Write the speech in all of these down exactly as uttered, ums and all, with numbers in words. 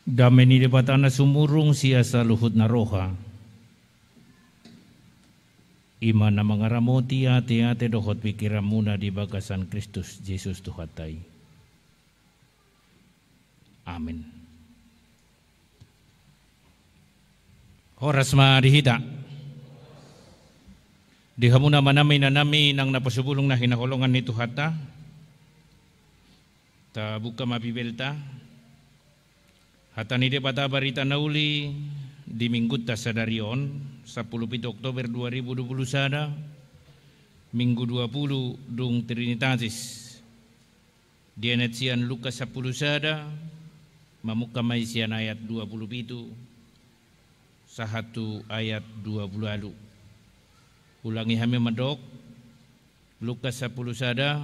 Dame ni Debata na sumurung sian saluhut na roha, i ma na mangaramoti ateate dohot pingkiranmuna di bagasan Kristus Jesus Tuhanta i. Amin. Horas ma di hita. Di hamu na amanami, inanami, nang naposobulung na hinaholongan ni Tuhanta, tabuka ma Bibelta. Hata ni Debata barita na uli di Minggunta sadari on, sampulu pitu Oktober dua ribu dua pulu sada, Minggu dua pulu dung Trinitatis. Dienet sian Lukas sampulu sada, mamungka ma i sian ayat dua pulu pitu sahat tu ayat dua pulu ualu. Ulangi hami mandok, Lukas sampulu sada,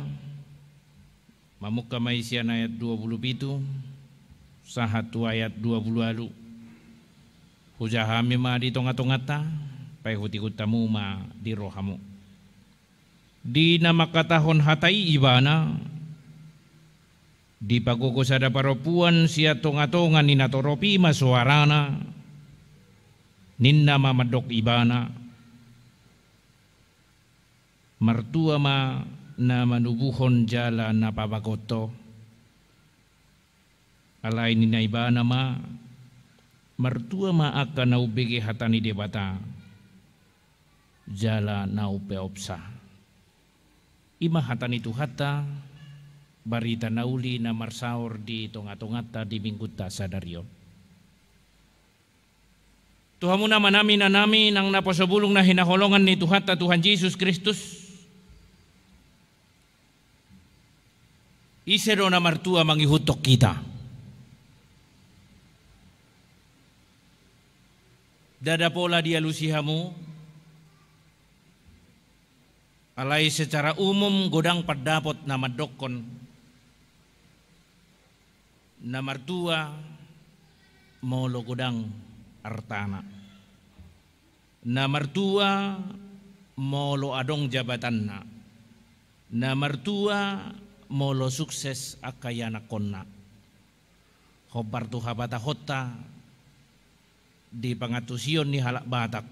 mamungka ma i sian ayat dua pulu pitu sahat tu ayat dua pulu ualu. Hujaha hami ma di tongatonganta, paihutihut hamu ma di rohamu. Di na mangkatahon hata i ibana, dipagogo sada parompuan sian tongatonga ni natorop i ma soarana, ninna ma mandok ibana, martua ma na manubuhon jala na pabagot ho. Alai ninna ibana ma, martua ma angka na umbege hata ni Debata jala na umpeopsa. I ma hata ni Tuhanta, barita na uli na marsaor di tongatonganta di Minggunta sadari on. Tu hamu na amanami, inanami, nang naposobulung na hinaholongan ni Tuhanta Tuhan Jesus Kristus, ise do na martua mangihuthon hita? Ndada pola dialusi hamu, alai secara umum godang pandapot na mandokkon, na martua molo godang artana. Na martua molo adong jabatanna. Na martua molo sukses angka ianakhonna. Hombar tu habatahonta di pangantusion ni halak Batak,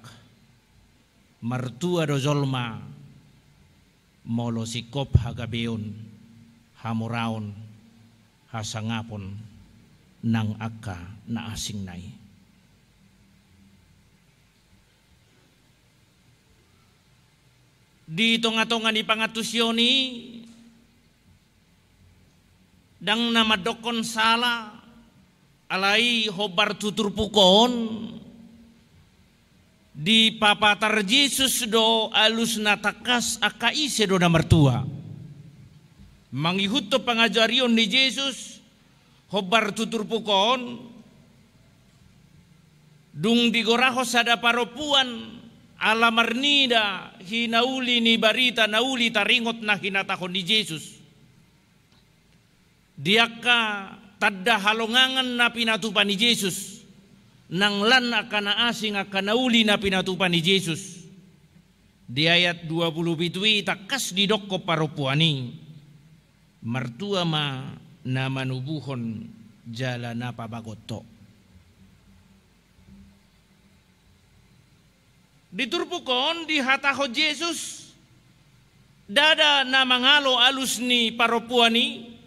martua do jolma molo singkop hagabeon, hamoraon, hasangapon nang angka na asingna i. Di tongatonga ni pangantusion i, ndang na mandokkon sala, alai hombar tu turpuk on, dipapatar Jesus do alus na tangkas angka ise do na martua. Mangihuthon pangajarion ni Jesus, hombar tu turpuk on, dung digorahon sada parompuan, ala marnida hinauli ni barita na uli taringot na hinatahon ni Jesus. Di angka tanda halongangan na pinatupa ni Jesus, nang lan angka na asing angka na uli na pinatupa ni Jesus. Di ayat dua pulu pitu i tangkas didokkon parompuan i, martua ma na manubuhon jala na pabagot ho. Di turpuk on dihatahon Jesus, ndada na mangalo alus ni parompuan i,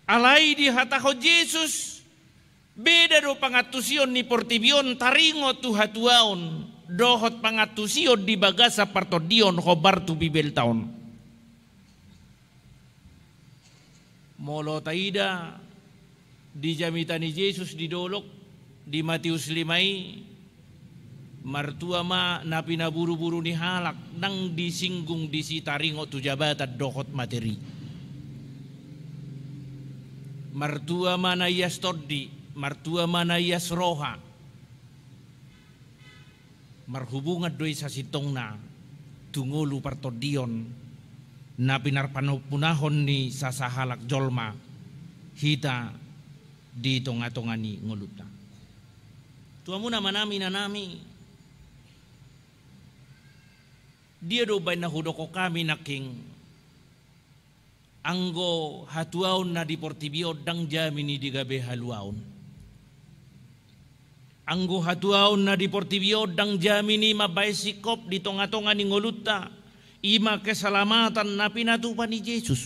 alai dihatahon Jesus, beda do pangantusion ni portibi on taringot tu hatuaon, dohot pangantusion di bagasan partondion hombar tu Bibelta on. Molo taida di jamita ni Jesus di dolok, di Matius lima i, martua ma na pinaburuburu ni halak, ndang disinggung disi taringot tu jabatan dohot materi. Martua ma na ias tondi, martua ma na ias roha. Marhubungan do i sasintongna tu ngolu partondion na pinarpanampunahon ni sasahalak jolma hita di tongatonga ni ngolunta. Tu hamu na amanami, inanami, dia do umbaen na hudokhon hami nangkin, anggo hatuaon na di portibi on ndang jamin i di gabe haluaon. Anggo hatuaon na di portibi on ndang jamin i mambaen singkop di tongatonga ni ngolunta, i ma keselamatan na pinatupa ni Jesus.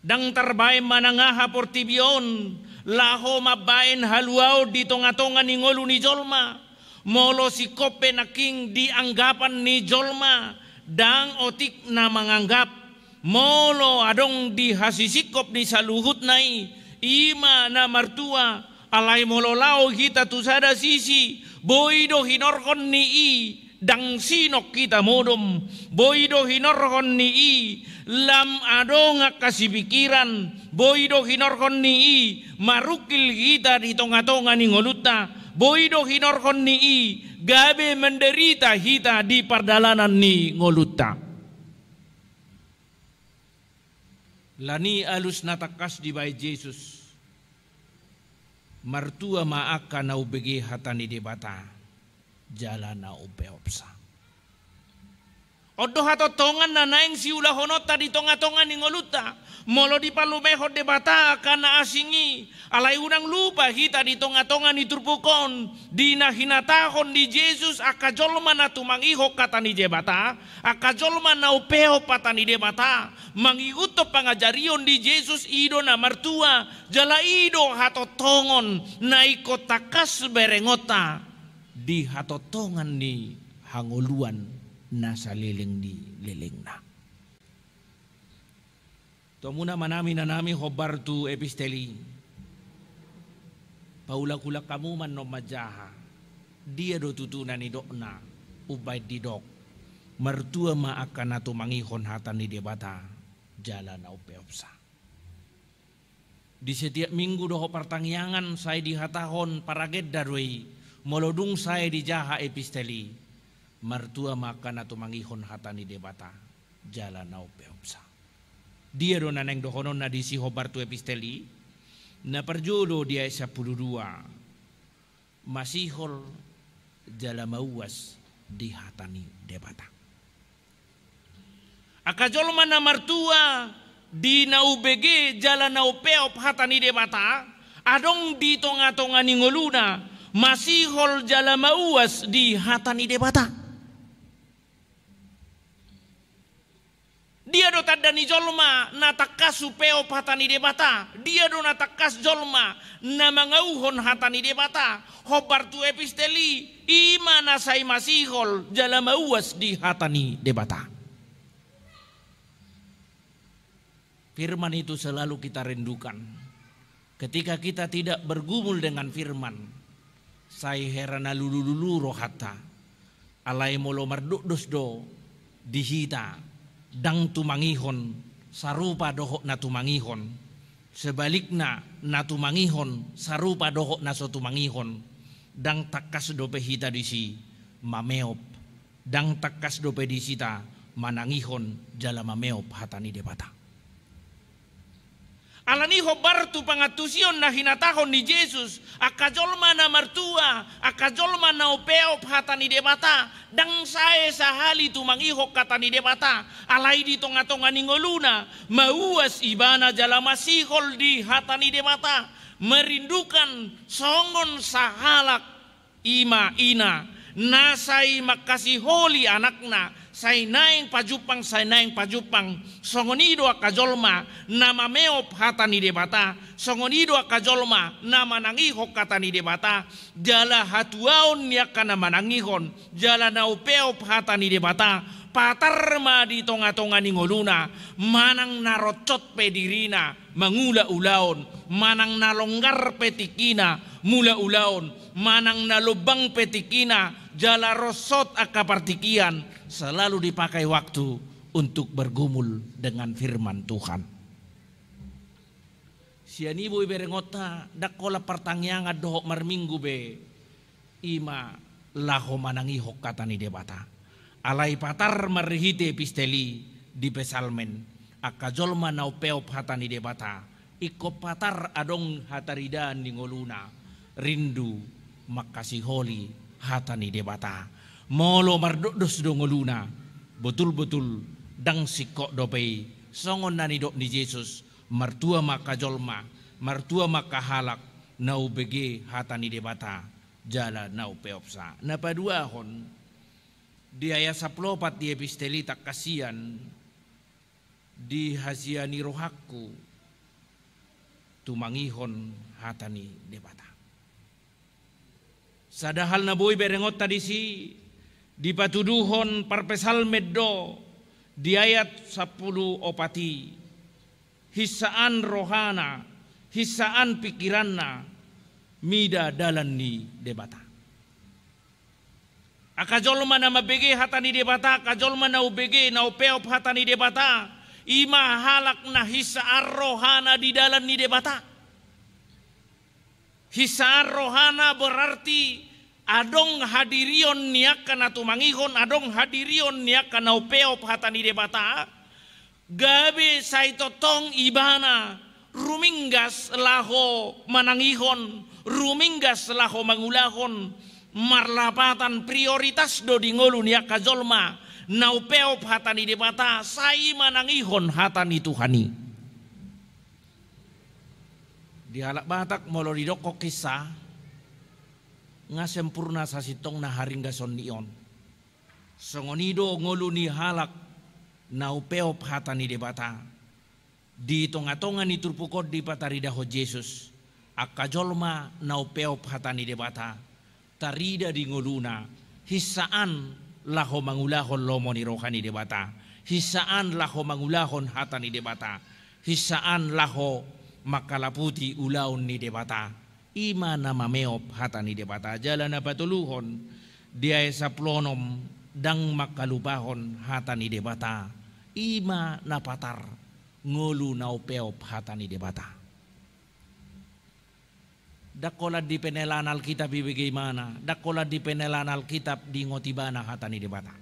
Ndang tarbaen manang aha portibi on laho mambaen haluaon di tongatonga ni ngolu ni jolma. Molo singkop pe nangkin di anggapan ni jolma, ndang otik na manganggap. Molo adong di hasisingkop ni saluhutna i, i ma na martua. Alai molo laho hita tu sada sisi, boi do hinorhon ni i ndang sinok hita modom, boi do hinorhon ni i lam adong angka sipikiran, boi do hinorhon ni i marungkil hita di tongatonga ni ngolunta, boi do hinorhon ni i gabe menderita hita di pardalanan ni ngolunta. Alani alus na tangkas dibaen Jesus, martua ma angka na umbege hata ni Debata jala na umpeopsa. On do hatongtongan na naeng siulahononta di tongatonga ni ngolunta. Molo dipalumehon Debata angka na asing i, alai unang lupa hita di tongatonga ni turpuk on, di na hinatahon ni Jesus angka jolma na tumangihon hata ni Debata, angka jolma na umpeop hata ni Debata, mangihuthon pangajarion ni Jesus, i do na martua, jala i do hatongtongon na ingkon tangkas berengonta di hatongtongan ni hangoluan na saleleng ni lelengna. Tu hamuna amanami inanami hombar tu epistel i, paulak-ulak hamu ma annon manjaha, dia do tutu na nidokna umbaen didok, martua ma angka na tumangihon hata ni Debata jala na umpeopsa. Di setiap minggu dohot partangiangan sai dihatahon paragenda do i, molo dung sae dijaha epistel i, martua ma angka na tumangihon hata ni Debata jala na umpeopsa. Dia do na naeng dohononna disi hombar tu epistel i? Na parjolo di ayat sampulu dua, masihol jala mauas di hata ni Debata. Angka jolma na martua di na umbege jala na umpeop hata ni Debata, adong di tongatonga ni ngoluna, masihol jala mauas di hata ni Debata. Dia do tanda ni jolma na tangkas umpeop hata ni Debata? Dia do na tangkas jolma na mangauhon hata ni Debata? Hombar tu epistel i, i ma na sai masihol jala mauas di hata ni Debata. Firman itu selalu kita rindukan. Ketika kita tidak bergumul dengan firman, sai hera na lulu-lulu rohanta. Alai molo mardokdos do di hita, ndang tumangihon sarupa dohot na tumangihon, sebalikna, na tumangihon sarupa dohot na so tumangihon, ndang tangkas dope hita disi mameop, ndang tangkas dope disi hita manangihon jala mameop hata ni Debata. Alani hombar tu pangantusion na hinatahon ni Jesus, angka jolma na martua, angka jolma na umpeop hata ni Debata, ndang sae sahali tumangihon hata ni Debata, alai di tongatonga ni ngoluna, mauas ibana jala masihol di hata ni Debata, merindukan songon sahalak i ma ina, na sai mangkasiholi anakna, sai naeng pajumpang, sai naeng pajumpang, songon i do angka jolma na mameop hata ni Debata, songon i do angka jolma na manangihon hata ni Debata, jala hatuaon ni angka na manangihon, jala na umpeop hata ni Debata, patar ma di tongatonga ni ngoluna, manang na ronsot pe dirina, mangula ulaon, manang na longgar pe tingkina, mula ulaon, manang na lombang pe tingkina, jala ronsot angka partingkian, selalu dipakai waktu untuk bergumul dengan firman Tuhan. Sian i boi berengonta, ndang holan partangiangan dohot marminggu be, i ma laho manangihon hata ni Debata. Alai patar marhite epistel i di Psalmen, angka jolma na umpeop hata ni Debata, ingkon patar adong hataridaan di ngoluna, rindu mangkasiholi hata ni Debata. Molo mardokdos do ngoluna, botul-botul ndang singkop dope i, songon na nidok ni Jesus, martua ma angka jolma, martua ma angka halak, na hubege hata ni Debata jala na hupeopsa. Na paduahon, di ayat sampulu opat di epistel i tangkas sian di hasian ni rohangku tumangihon hata ni Debata. Sada hal na boi berengonta disi, dipatuduhon parpsalmen do di ayat sampulu opat i, hinsaan rohana, hinsaan pingkiranna mida dalan ni Debata. Angka jolma na mambege hata ni Debata, angka jolma na hubege, na hupeop hata ni Debata, i ma halak na hinsaan rohana di dalan ni Debata. Hinsaan rohana berarti adong hadirion ni angka na tumangihon, adong hadirion ni angka na hupeop hata ni Debata, gabe sai tongtong ibana ruminggas laho manangihon, ruminggas laho mangulahon, marlapatan prioritas do di ngolu ni angka jolma na hupeop hata ni Debata, sai manangihon hata ni Tuhan i. Di halak Batak molo didokkon hinsa, nga sempurna sasintongna haringgason ni on. Songon i do ngolu ni halak na hupeop hata ni Debata. Di tongatonga ni turpuk on dipataridahon Jesus, angka jolma na hupeop hata ni Debata, tarida di ngoluna hinsaan laho mangulahon lomo ni roha ni Debata, hinsaan laho mangulahon hata ni Debata, hinsaan laho mangkalaputi ulaon ni Debata. I ma na mameop hata ni Debata. Jala na patoluhon, di ayat sampulu onom, ndang mangkalupahon hata ni Debata. I ma na patar ngolu na hupeop hata ni Debata. Ndang holan di penelaan Alkitab ibege ibana, ndang holan di penelaan Alkitab diingot ibana hata ni Debata.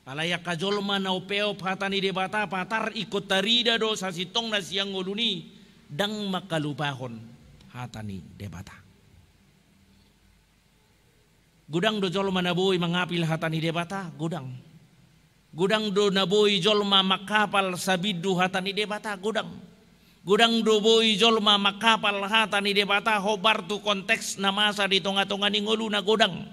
Alai angka jolma na hupeop hata ni Debata, patar ingkon tarida do sasintongna sian ngoluna i, ndang mangkalupahon hata ni Debata. Godang do jolma na boi mangapil hata ni Debata, godang. Godang do na boi jolma mangkapal sabindu hata ni Debata, godang. Godang do boi jolma mangkapal hata ni Debata hombar tu konteks na masa di tongatonga ni ngoluna, godang.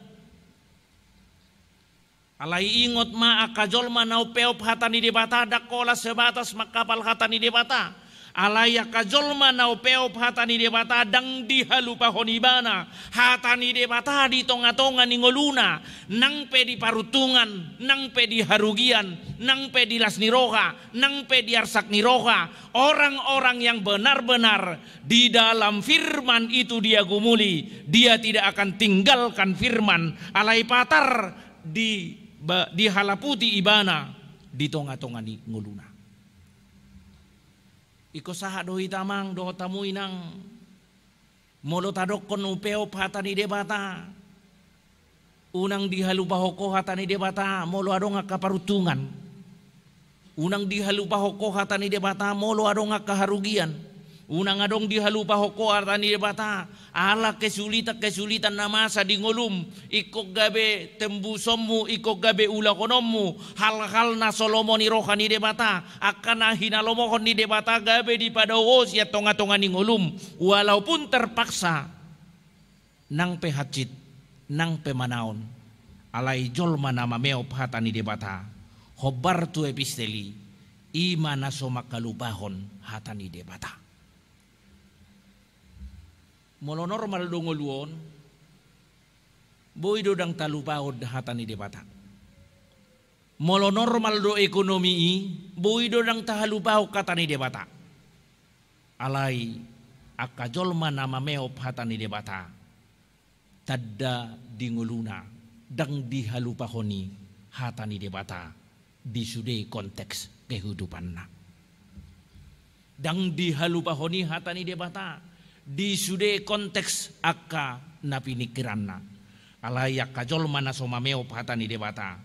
Alai ingot ma, angka jolma na hupeop hata ni Debata ndang holan sebatas mangkapal hata ni Debata. Alai angka jolma na hupeop hata ni Debata ndang dihalupahon ibana hata ni Debata di tongatonga ni ngoluna, nang pe di paruntungan, nang pe di harugian, nang pe di las ni roha, nang pe di arsak ni roha. Orang-orang yang benar-benar di dalam firman itu dia gumuli, dia tidak akan tinggalkan firman. Alai patar di, ba, dihalaputi ibana di tongatonga ni ngoluna. Ingkon sahat do hita, amang dohot hamu inang, molo tadokkon hupeop hata ni Debata, unang dihalupahon ho hata ni Debata molo adong angka paruntungan. Unang dihalupahon ho hata ni Debata molo adong angka harugian. Unang adong dihalupahon ho hata ni Debata ala kesulitan-kesulitan na masa di ngolum, ingkon gabe tembusonmu, ingkon gabe ulahononmu hal-hal na so lomo ni roha ni Debata, angka na hinalomohon ni Debata gabe dipadao ho sian tongatonga ni ngolum, walaupun terpaksa. Nang pe hansit, nang pe manaon, alai jolma na mameop hata ni Debata, hombar tu epistel i, i ma na so mangkalupahon hata ni Debata. Molo normal do ngolu on, boi do ndang talupahon hata ni Debata. Molo normal do ekonomi i, boi do ndang tahalupahon hata ni Debata. Alai angka jolma na mameop hata ni Debata, tanda di ngoluna ndang dihalupahon i hata ni Debata di sude konteks kehidupanna. Ndang dihalupahon i hata ni Debata di sude konteks angka na piningkiranna. Alai angka jolma na so mameop hata ni Debata,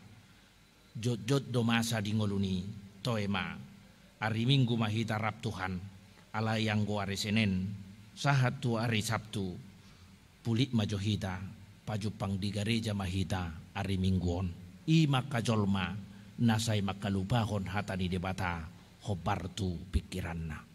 jotjot do masa di ngoluna i. Toe ma, ari Minggu ma hita rap Tuhan, alai anggo ari Senen sahat tu ari Sabtu, pulik ma jo hita, pajumpang di gareja ma hita ari Minggu on. I ma angka jolma na sai mangkalupahon hata ni Debata hombar tu pingkiranna.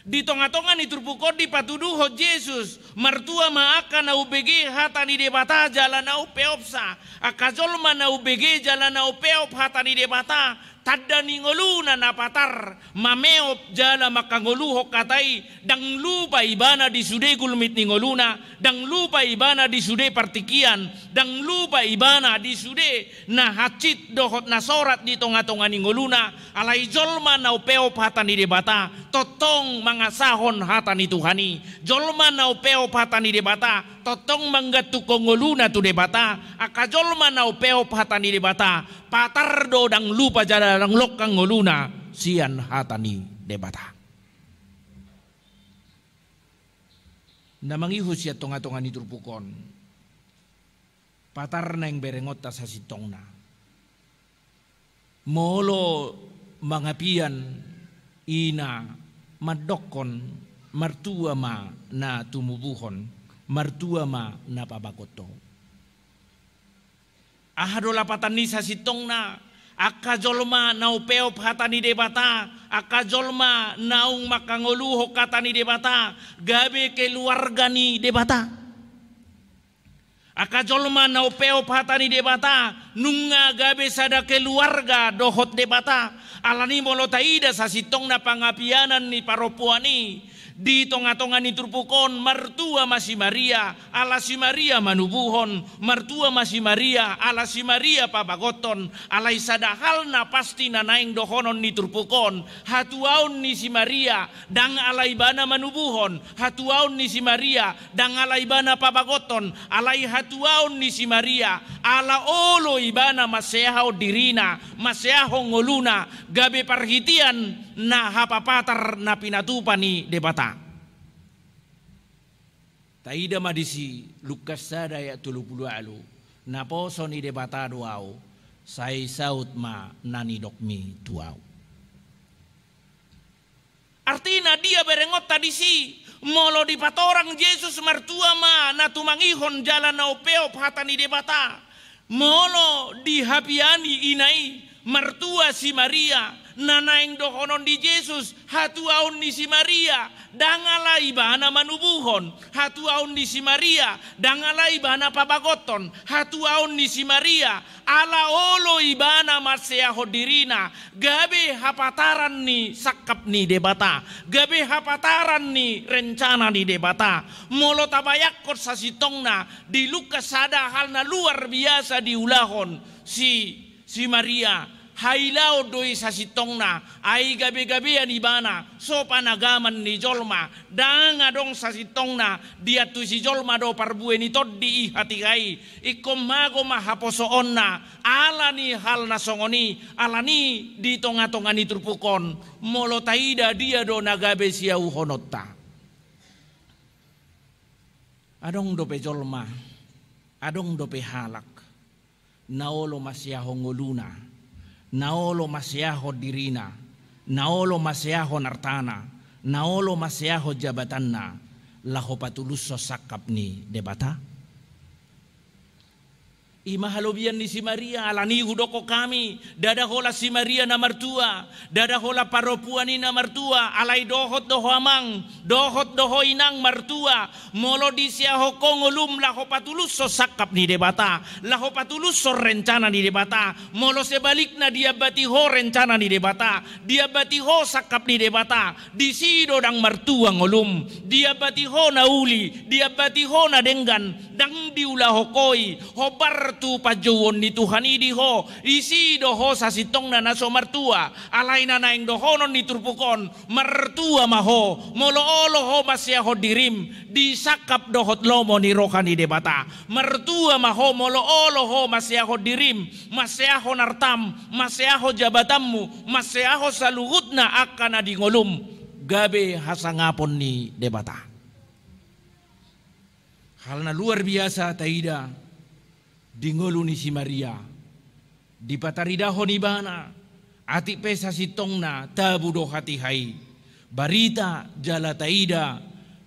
Di tonga-tonga ni turpuk on dipatuduhon Jesus, martua ma angka na umbege hata ni Debata jala na umpeopsa, angka jolma na umbege jala na umpeop hata ni Debata, tanda ni ngoluna na patar, mameop jala mangkangoluhon hata i, ndang lupa ibana di sude gulmit ni ngoluna, ndang lupa ibana di sude partingkian, ndang lupa ibana di sude na hansit dohot na sorat di tonga-tonga ni ngoluna, alai jolma na umpeop hata ni Debata, tongtong mangasahon hata ni Tuhan i, jolma na umpeop hata ni Debata, tongtong manggantungkon ngoluna tu Debata, angka jolma na umpeop hata ni Debata, patar do ndang lupa jala ndang longkang ngoluna, sian hata ni Debata. Na mangihut sian tonga-tonga ni turpuk on. Patar naeng berengonta sasintongna. Molo mangapian ina mandokkon martua ma na tumubuhon, martua ma na pabagot ho. Aha do lapatan ni sasintongna, angka jolma na umpeop hata ni Debata, angka jolma naung mangkangoluhon hata ni Debata, gabe keluarga ni Debata. Angka jolma na umpeop hata ni Debata, nunga gabe sada keluarga dohot Debata. Alani molo taida sasintongna pangapianan ni parompuan i, di tonga-tonga ni turpuk on martua ma si Maria, ala si Maria manubuhon, martua ma si Maria, ala si Maria pabagothon, alai sada hal na pasti na naeng dohonon ni turpuk on, hatuaon ni si Maria, ndang ala ibana manubuhon, hatuaon ni si Maria, ndang ala ibana pabagothon, alai hatuaon ni si Maria, ala olo ibana manseahon dirina, manseahon ngoluna, gabe parhitean na hapapatar na pinatupa ni Debata. Taida ma disi Lukas sada ayat tolu pulu ualu, naposo ni Debata do ahu, sai saut ma na nidokmi tu ahu. Artina dia berengonta disi, molo dipatorang Jesus martua ma na tumangihon jala na umpeop hata ni Debata. Molo dihapiani ina i martua si Maria, na naeng dohonon ni Jesus, hatuaon ni si Maria, ndang ala ibana manubuhon, hatuaon ni si Maria, ndang ala ibana pabagothon, hatuaon ni si Maria, ala olo ibana manseahon dirina, gabe hapataran ni sangkap ni Debata, gabe hapataran ni rencana ni Debata. Molo tabayangkon sasintongna di Lukas sada hal na luar biasa diulahon si, si Maria, hailaon do i sasintongna, ai gabe-gabean ibana, so panagaman ni jolma, ndang adong sasintongna, diantusi jolma do parbue ni tondi i hatiha i, ingkon mago ma haposoonna, ala ni hal na songon i, alani di tonga-tonga ni turpuk on, molo taida dia do na gabe siauhononta. Adong dope jolma, adong dope halak, na olo manseahon ngoluna, na olo manseahon dirina, na olo manseahon artana, na olo manseahon jabatanna, laho patulushon sangkap ni Debata. I ma halobian ni si Maria, alani hudokkon hami, ndada holan si Maria na martua, ndada holan parompuan i na martua, alai dohot do ho amang, dohot do ho inang martua, molo diseahon ho ngolum laho patulushon sangkap ni Debata, laho patulushon rencana ni Debata, molo sebalikna diambati ho rencana ni Debata, diambati ho sangkap ni Debata, disi do ndang martua ngolum, diambati ho na uli, diambati ho na denggan, ndang diulahon ho i, hombar tu panjouon ni Tuhan i di ho, disi do ho sasintongna na so martua, alai na naeng dohonon ni turpuk on, martua ma ho, molo olo ho manseahon dirim, di sangkap dohot lomo ni roha ni Debata, martua ma ho, molo olo ho manseahon dirim, manseahon artam, manseahon jabatanmu, manseahon saluhutna angka na di ngolum, gabe hasangapon ni Debata. Hal na luar biasa taida di ngolu ni si Maria, dipataridahon ibana, atik pe sasintongna tabu do hatiha i, barita jala taida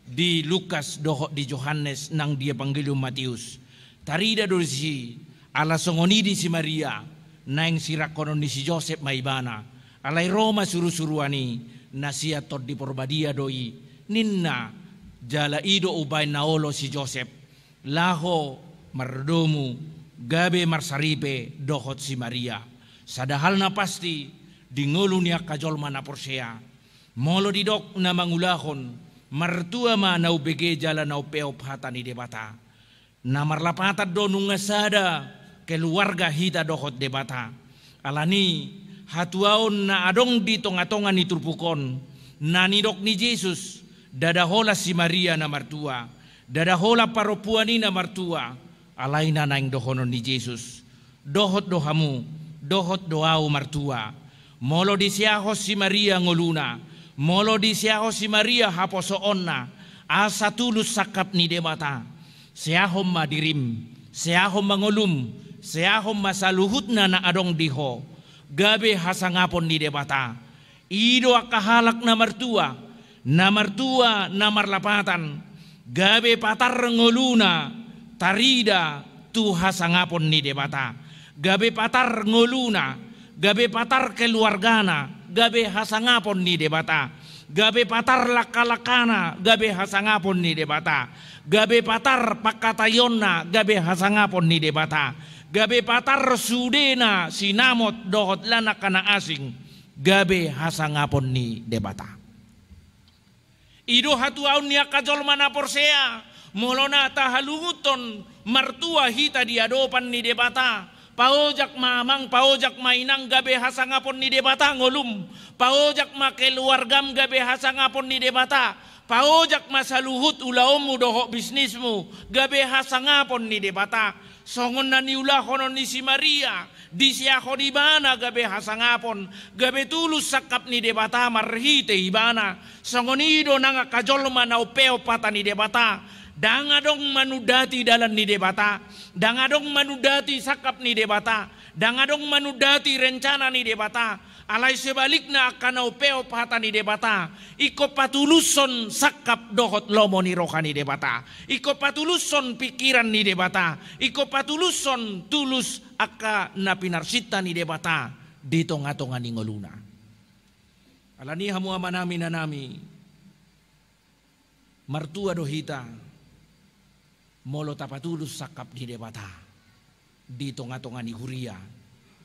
di Lukas dohot di Johannes nang di Evangelium Mateus, tarida do disi, ala songon i di si Maria, naeng sirangkonon ni si Josep ma ibana, alai ro ma surusuruan i, na sian Tondi Porbadia do i, ninna. Jala i do umbahen na olo si Josep laho mardomu gabe marsaripe dohot si Maria. Sada hal na pasti, di ngolu ni angka jolma na porsea, molo didok na mangulahon, martua ma na umbege jala na umpeop hata ni Debata. Na marlapatan do nunga sada keluarga hita dohot Debata. Alani, hatuaon na adong di tongatonga ni turpuk on, na nidok ni Jesus, ndada holan si Maria na martua, ndada holan parompuan i na martua, alai na naeng dohonon ni Jesus, dohot do hamu, dohot do ahu martua. Molo diseahon si Maria ngoluna, molo diseahon si Maria haposoonna, asa tulus sangkap ni Debata, seahon ma dirim, seahon ma ngolum, seahon ma saluhutna na adong di ho, gabe hasangapon ni Debata. I do angka halak na martua, na martua, na marlapatan, gabe patar ngoluna tarida tu hasangapon ni Debata. Gabe patar ngoluna, gabe patar keluargana, gabe hasangapon ni Debata. Gabe patar langkalangkana, gabe hasangapon ni Debata. Gabe patar pangkataionna, gabe hasangapon ni Debata. Gabe patar sudena sinamot dohot lan angka na asing, gabe hasangapon ni Debata. I do hatuaon ni angka jolma na porsea, molo na tahalungunhon martua hita di adopan ni Debata. Paojak ma amang, paojak ma inang, gabe hasangapon ni Debata ngolum. Paojak ma keluargam, gabe hasangapon ni Debata. Paojak ma saluhut ulaonmu dohot bisnismu, gabe hasangapon ni Debata. Songon na niulahonon ni si Maria, diseahon ibana gabe hasangapon, gabe tulus sangkap ni Debata marhite ibana. Songon i do nang angka jolma na umpeop hata ni Debata. Ndang adong manundati dalan ni Debata, ndang adong manundati sangkap ni Debata, ndang adong manundati rencana ni Debata. Alai sebalikna, angka na umpeop hata ni Debata, ingkon patulushon sangkap dohot lomo ni roha ni Debata. Ingkon patulushon pingkiran ni Debata. Ingkon patulushon tulus angka na pinarsinta ni Debata di tongatonga ni ngoluna. Alani, hamu amanami, inanami, martua do hita molo tapatulus sangkap ni Debata di tongatonga ni huria,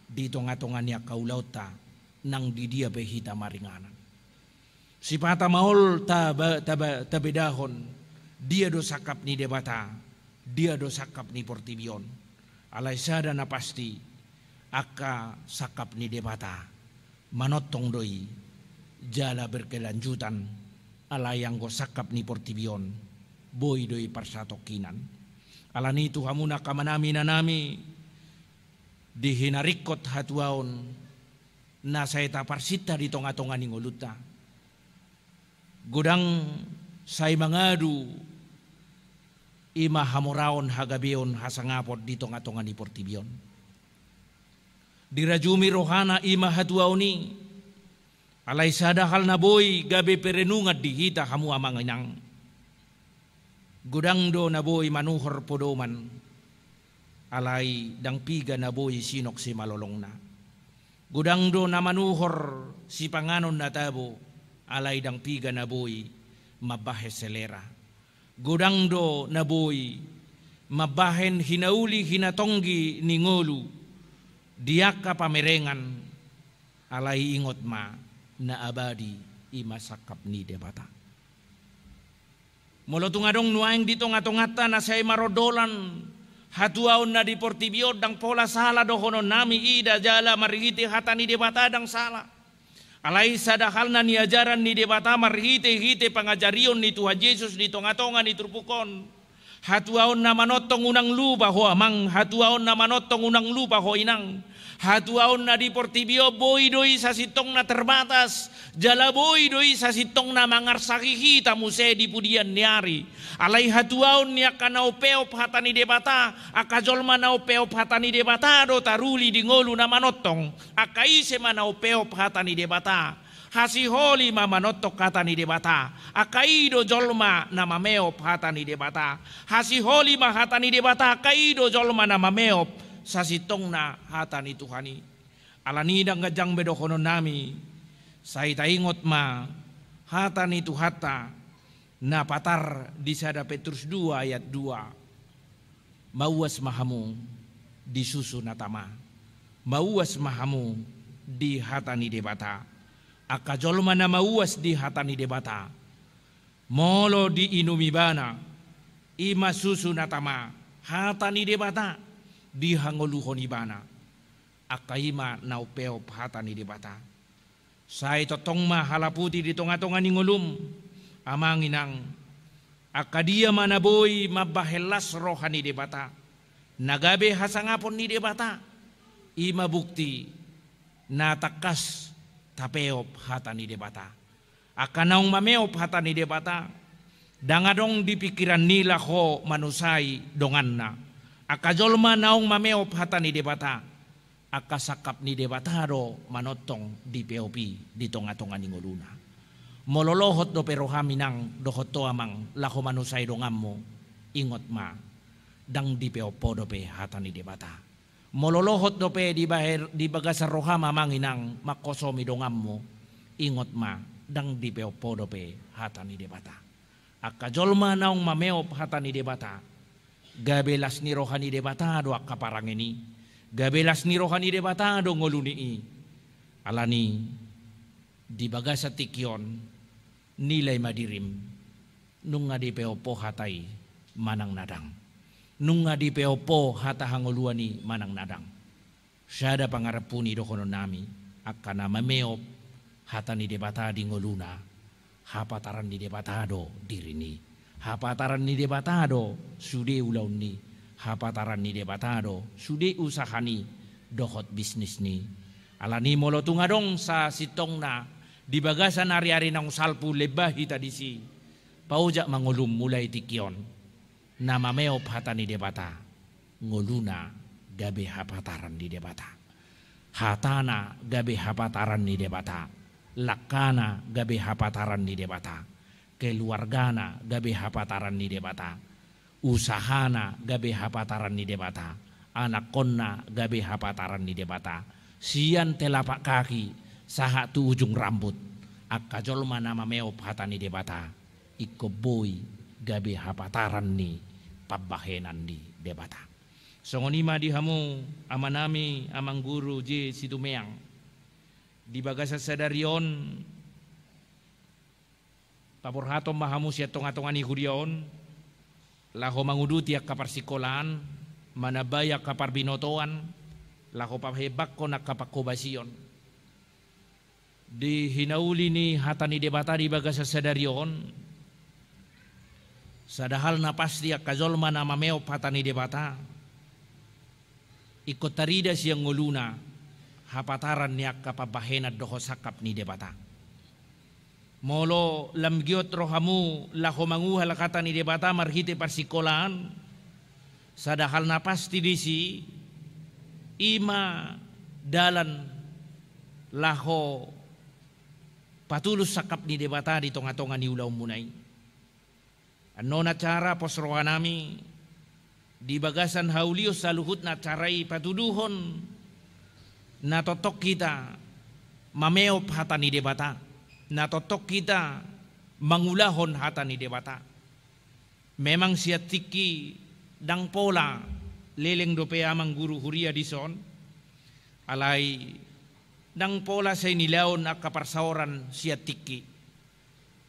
di tongatonga ni angka ulaonta, nang di dia pe hita maringanan. Sipata maol taba-, taba-, tabedahon dia do sangkap ni Debata, dia do sangkap ni portibi on. Alai sada na pasti, angka sangkap ni Debata manongtong do i jala berkelanjutan. Alai anggo sangkap ni portibi on, boi do i parsatongkinan. Alani, tu hamu nang amanami, inanami, di hinaringkot hatuaon na sai taparsinta di tongatonga ni ngolunta, godang sai mangadu i ma hamoraon, hagabeon, hasangapon di tongatonga ni portibi on. Dirajumi rohana i ma hatuaon i. Alai sada hal na boi gabe perenungan di hita, hamu amang inang. Godang do na boi manuhor podoman, alai ndang piga na boi sinok simalolongna. Godang do na manuhor sipanganon na tabo, alai ndang piga na boi mambahen selera. Godang do na boi mambahen hinauli hinatonggi ni ngolu di angka pamerengan, alai ingot ma, na abadi i ma sangkap ni Debata. Molo tung adong nuaeng di tongatonganta na sai marondolan hatuaon na di portibi on, ndang pola sala dohononnami i da jala marhite hata ni Debata, ndang sala. Alai sada hal na niajaran ni Debata marhitehite pangajarion ni Tuhan Jesus di tongatonga ni turpuk on. Hatuaon na manongtong unang lupa ho amang, hatuaon na manongtong unang lupa ho inang. Hatuaon na di portibi on boi do i sasintongna terbatas, jala boi do i sasintongna mangarsahi hita muse di pudian ni ari. Alai hatuaon ni angka na umpeop hata ni Debata, angka jolma na umpeop hata ni Debata do taruli di ngolu na manongtong. Angka ise ma na umpeop hata ni Debata? Hasiholi ma manongtong hata ni Debata. Angka i do jolma na mameop hata ni Debata. Hasiholi ma hata ni Debata, angka i do jolma na mameop sasintongna hata ni Tuhan i. Alani, ndang ganjang be dohononnami, Sai taingot ma hata ni Tuhanta na patar di sada Petrus dua ayat dua: Mauas ma hamu di susu na tama. Mauas ma hamu di hata ni Debata. Angka jolma na mauas di hata ni Debata, molo diinum ibana, i ma susu na tama, hata ni Debata, dihangoluhon ibana, angka i ma na umpeop hata ni Debata. Sai tongtong ma halaputi di tongatonga ni ngolum, amang inang, angka dia ma na boi mambahen las roha ni Debata, na gabe hasangapon ni Debata, i ma bukti na tangkas tapeop hata ni Debata. Angka naung mameop hata ni Debata, ndang adong di pingkiran ni laho manusai donganna. Angka jolma naung mameop hata ni Debata, angka sangkap ni Debata do manongtong dipeopi di tongatonga ni ngoluna. Molo lohot dope roham inang dohot ho amang laho manusai donganmu, ingot ma, ndang dipeop ho dope hata ni Debata. Molo lohot dope di baher, di bagasan roham amang inang manghosomi donganmu, ingot ma, ndang dipeop ho dope hata ni Debata. Angka jolma naung mameop hata ni Debata, gabe las ni roha ni Debata do angka parangen i, gabe las ni roha ni Debata do ngoluna i. Alani di bagasan tingki on, nilai ma dirim, nunga dipeop ho hata i manang na ndang. Nunga dipeop ho hata hangoluan i manang na ndang. Sada pangarapun i dohononnami, angka na mameop hata ni Debata di ngoluna, hapataran ni Debata do dirini. Hapataran ni Debata do sude ulaonni. Hapataran ni Debata do sude usahani dohot bisnisni. Alani molo tung adong sasintongna di bagasan ariari naung salpu, lemba hita disi. Paojak ma ngolum mulai tingki on, na mameop hata ni Debata, ngoluna gabe hapataran ni Debata. Hatana gabe hapataran ni Debata. Langkana gabe hapataran ni Debata. Keluargana gabe hapataran ni Debata. Usahana gabe hapataran ni Debata. Anakkonna gabe hapataran ni Debata. Sian telapak kaki sahat tu ujung rambut, angka jolma na mameop hata ni Debata, ingkon boi gabe hapataran ni pambahenan ni Debata. Songon i ma di hamu amanami, Amang Guru J Situmeang. Di bagasan sadari on, paborhathon ma hamu sian tongatonga ni huria on, laho manguduti angka parsikolaan, manambai angka parbinotoan, laho pahembanghon angka pangkobasion. Di hinauli ni hata ni Debata di bagasan sadari on, sada hal na pasti, angka jolma na mameop hata ni Debata, ingkon tarida sian ngoluna hapataran ni angka pambahenan dohot sangkap ni Debata. Molo lam giot rohamu laho manguhal hata ni Debata marhite parsikolaan, sada hal na pasti disi, i ma dalan laho patulus sangkap ni Debata di tongatonga ni ulaonmuna i. Annon acara pos rohanami, di bagasan haulion saluhutna acara i patuduhon na tongtong hita mameop hata ni Debata, na tongtong hita mangulahon hata ni Debata. Memang sian tingki ndang pola leleng dope Amang Guru Huria dison, alai ndang pola sai nilaon angka parsaoran sian tingki.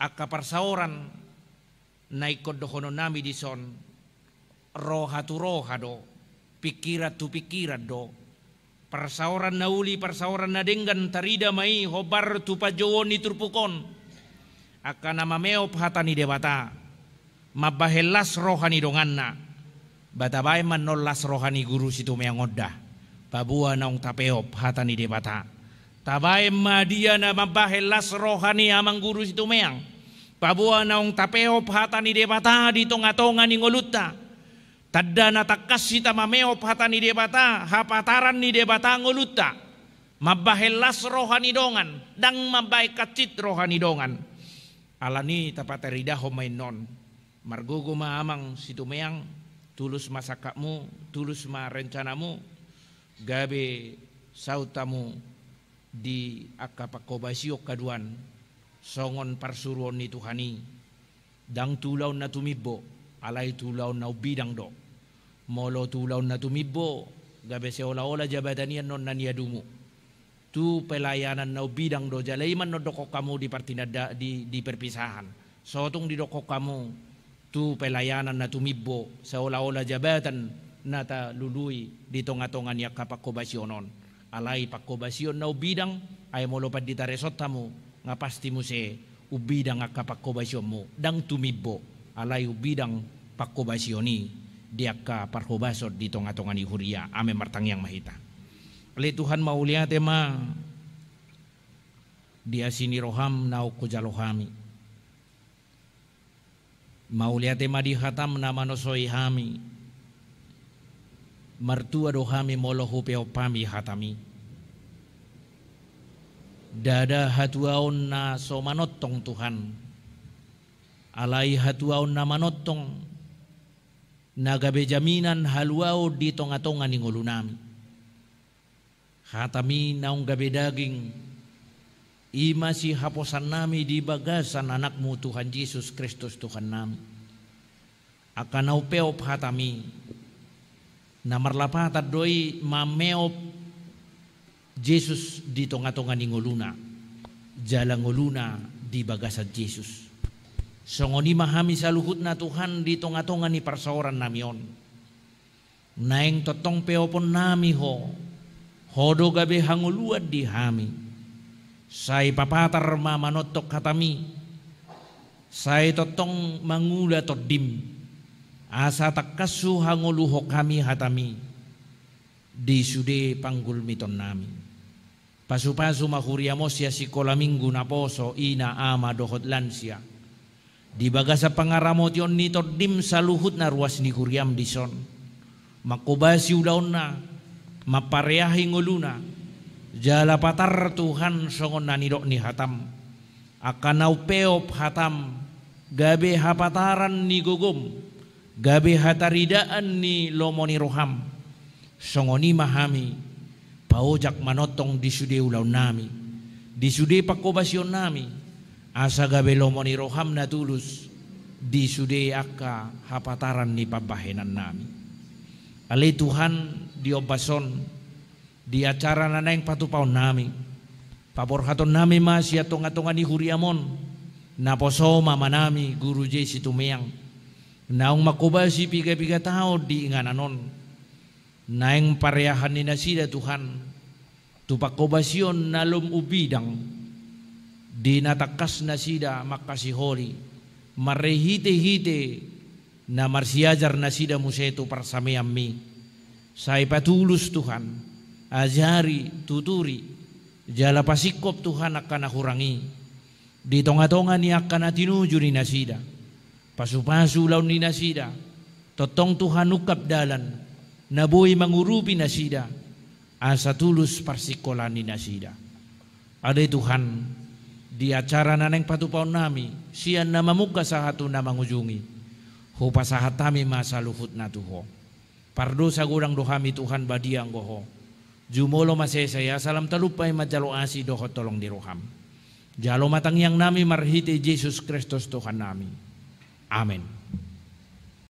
Angka parsaoran na ingkon dohononnami dison, roha tu roha do, pingkiran tu pingkiran do. Parsaoran na uli, parsaoran na denggan, tarida ma i hombar tu panjouon ni turpuk on. Angka na mameop hata ni Debata, mambahen las roha ni donganna. Ba tabaen ma annon las roha ni Guru Situmeang on da, paboa naung tapeop hata ni Debata. Tabaen ma dia na mambahen las roha ni Amang Guru Situmeang, paboa naung tapeop hata ni Debata di tongatonga ni ngolunta. Tanda na tangkas hita mameop hata ni Debata, hapataran ni Debata ngolunta. Mambahen las roha ni dongan, ndang mambahen hansit roha ni dongan. Alani i tapataridahon ma annon. Margogo ma Amang Situmeang, tulus ma sangkapmu, tulus ma rencanamu, gabe saut hamu Di angka pangkobasion haduan, songon parsuruon ni Tuhan i, ndang tu ulaon na tumimbo, alai tu ulaon na umbidang do. Molo tu ulaon na tumimbo, gabe seolah-olah jabatan i annon na niadumu. Tu pelayanan na umbidang do, jala i ma annon dokkon hamu di partinanda-, di, di perpisahan. So tung didokkon hamu, tu pelayanan na tumimbo, seolah-olah jabatan na talului di tonga-tonga ni angka pangkobasion on. Alai pangkobasion na umbidang, ai molo pandita resort hamu, nga pasti muse umbidang angka pangkobasionmu, ndang tumimbo, alai umbidang pangkobasion i di angka parhobason di tonga-tonga ni huria. Amen. Martangiang ma hita. Ale Tuhan, mauliate ma di asi ni roham naung hujalo hami. Mauliate ma di hatam na manosoi hami. Martua do hami molo hupeop hami hatami. Ndada hatuaon na so manongtong Tuhan. Alai hatuaon na manongtong, na gabe jaminan haluaon di tonga-tonga ni ngolunami. Hatami naung gabe daging, i ma sihaposannami di bagasan Anakmu Tuhan Jesus Kristus Tuhannami. Angka na umpeop hatami, na marlapatan do i mameop Jesus di tonga-tonga ni ngoluna, jala ngoluna di bagasan Jesus. Songon i ma hami saluhutna Tuhan di tonga-tonga ni parsaorannami on. Naeng tongtong peoponnami Ho, Ho do gabe hangoluan di hami. Sai papatar ma manongtong hatami, sai tongtong mangula tondim, asa tangkas hangoluhon hami hatami di sude panggulmitonnami. Pasu-pasu ma huriam on sian sikola minggu, naposo, ina, ama dohot lansia. Di bagasan pangaramotion ni tondim saluhutna ruas ni huriam dison, mangkobasi ulaonna, mampareahi ngoluna, jala patar Tuhan songon na nidok ni hatam. Angka na umpeop hatam, gabe hapataran ni gogom, gabe hataridaan ni lomo ni roham. Songon i ma hami, paojak manongtong di sude ulaonnami, di sude pangkobasionnami, asa gabe lomo ni roham na tulus di sude angka hapataran ni pambahenannami. Ale Tuhan, di ombas on, di acara na naeng patupaonnami, paborhatonnami ma sian tonga-tonga ni huriam on, naposom amanami Guru J. Situmeang, naung mangkobasi piga-piga taon di inganan on. Naeng pareahan ni nasida Tuhan, tu pangkobasion na lom umbidang, di na tangkas nasida mangkasiholi, marhite-hite na marsiajar nasida muse tu parsameanmi. Sai patulus Tuhan, ajari, tuturi, jala pasingkop Tuhan angka na hurang i. Di tonga-tonga ni angka na tinuju ni nasida, pasu-pasu ulaon ni nasida, tongtong Tuhan ungkap dalan, na boi mangurupi nasida, asa tulus parsingkolaan ni nasida. Ale Tuhan, di acara na naeng patupaonnami, sian na mamungka sahat tu na mangujungi, hupasahat hami ma saluhutna tu Ho. Pardosa godang do hami Tuhan, badia anggo Ho. Jumolo ma sesa i asa lam talumpai manjalo asi dohot holong ni roham. Jalo ma tangiangnami marhite Jesus Kristus Tuhannami. Amen.